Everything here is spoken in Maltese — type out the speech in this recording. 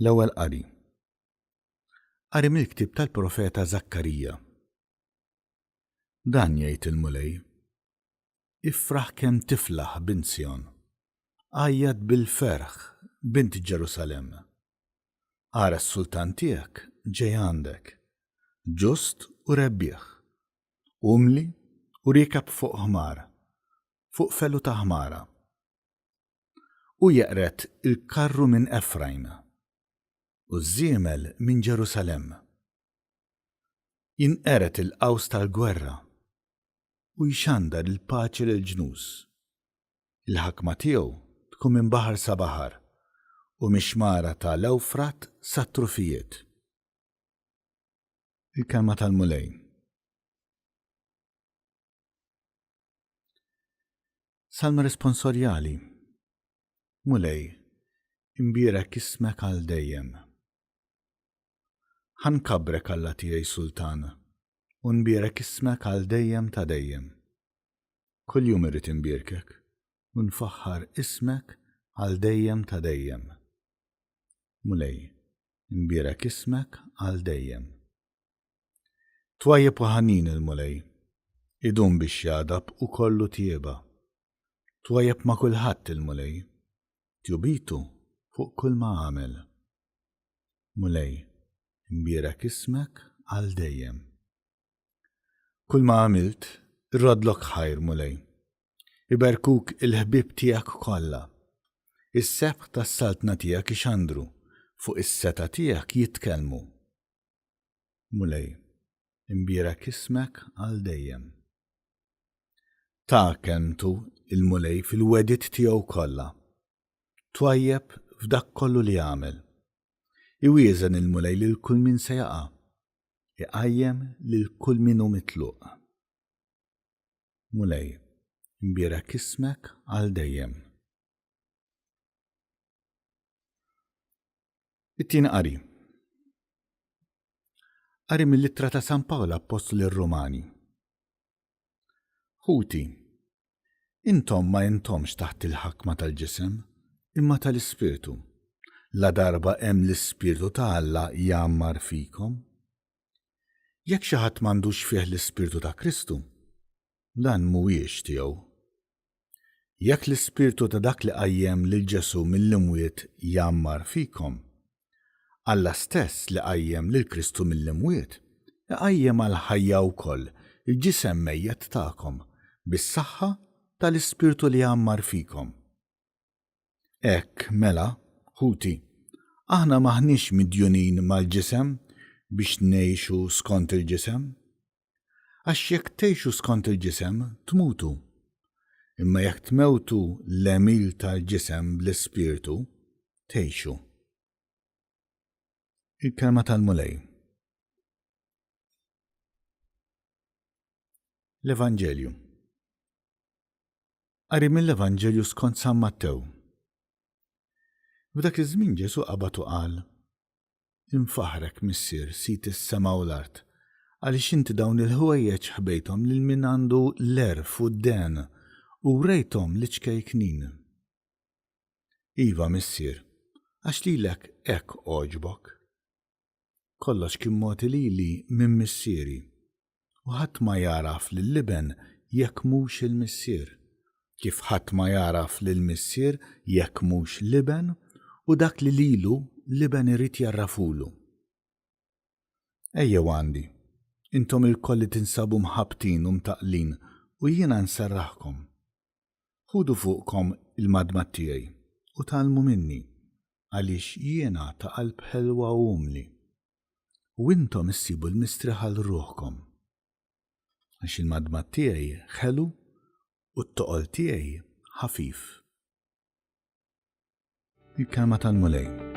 L-Ewwel Qari. Qari mill-ktieb tal-profeta Żakkarija. Dan jgħid il-Mulej, Ifraħ kemm tiflaħ, bint Sijon! Għajjat bil-ferħ, bint Ġerusalemm! Ara s-sultan tiegħek ġej għandek, ġust u rebbieħ, umli u riekeb fuq ħmar, fuq felu ta' ħmara. Hu jeqred il-karru minn Efrajm u ż-żiemel minn Ġerusalemm. Jinqered il-qaws tal-gwerra u jxandar il-paċi lill-ġnus. Il-ħakma tiegħu tkun minn baħar sa baħar u mix-xmara ta' l-Ewfrat sat-trufijiet. Il-Kelma tal-Mulej. Salm responsorjali. Mulej, imbierek ismek għal dejjem. Ħa nkabbrek Alla tiegħi Sultan, u nbierek ismek għal dejjem ta' dejjem. Kuljum irrid inbierkek, u nfaħħar ismek għal dejjem ta' dejjem. Mulej, imbierek ismek għal dejjem. Twajjeb u ħanin il-Mulej, idum biex jagħdab u kollu tjieba. Twajjeb ma' kulħadd il-Mulej, tjubitu fuq kulma għamel. Mulej, imbierek ismek għal dejjem. Kulma għamilt, irroddlok ħajr, Mulej. Iberkuk il-ħbieb tiegħek kollha. Is-sebħ tas-saltna tiegħek ixandru, fuq is-setgħa tiegħek jitkellmu. Mulej, imbierek ismek għal dejjem. Ta kelmtu il-Mulej fil-wegħdiet tiegħu kollha. Twajjeb f'dak kollu li għamel. Iwieżen il-Mulej lil kull min se jaqa', iqajjem lil kull min hu mitluq. Mulej, imbierek ismek għal dejjem. It-tieni qari. Qari mill-ittra ta' San Pawl Appostlu lir-Rumani. Ħuti, intom ma intomx taħt il-ħakma tal-ġisem, imma tal-Ispirtu, ladarba hemm l-Ispirtu ta' Alla jgħammar fikom. Jekk xi ħadd m'għandux fih l-Ispirtu ta' Kristu, dan mhuwiex tiegħu. Jekk l-Ispirtu ta' dak li qajjem lil Ġesù mill-imwiet jgħammar fikom, Alla stess li qajjem lil Kristu mill-imwiet, iqajjem għall-ħajja wkoll il-ġisem mejjet tagħkom bis-saħħa ta' l-Ispirtu li jgħammar fikom. Hekk, mela, ħuti, aħna m'aħniex midjunin mal-ġisem biex ngħixu skont il-ġisem. Għax jekk tgħixu skont il-ġisem, tmutu. Imma jekk tmewtu l-għemil tal-ġisem bl-Ispirtu, tgħixu. Il-Kelma tal-Mulej. L-Evanġelju. Qari mill-Evanġelju skont San Mattew. F'dak iż-żmien Ġesù qabad u qal, Infaħħrek, Missier, Sid is-sema u l-art, għaliex inti dawn il-ħwejjeġ ħbejthom lil min għandu l-għerf u d-dehen u wrejthom liċ-ċkejknin. Iva, Missier, għax lilek hekk għoġbok. Kollox kien mogħti lili minn Missieri, u ħadd ma jagħraf lill-Iben jekk mhux il-Missier, kif ħadd ma jagħraf lill-Missier jekk mhux l-Iben u dak li lilu l-Iben irid jgħarrafhulu. Ejjew għandi, intom ilkoll li tinsabu mħabbtin u mtaqqlin, u jiena nserraħkom. Ħudu fuqkom il-madmad tiegħi u tgħallmu minni, għaliex jiena ta' qalb ħelwa u umli. U intom issibu l-mistrieħ għal ruħkom. Għax il-madmad tiegħi ħelu u t-toqol tiegħi ħafif. Il-Kelma tal-Mulej.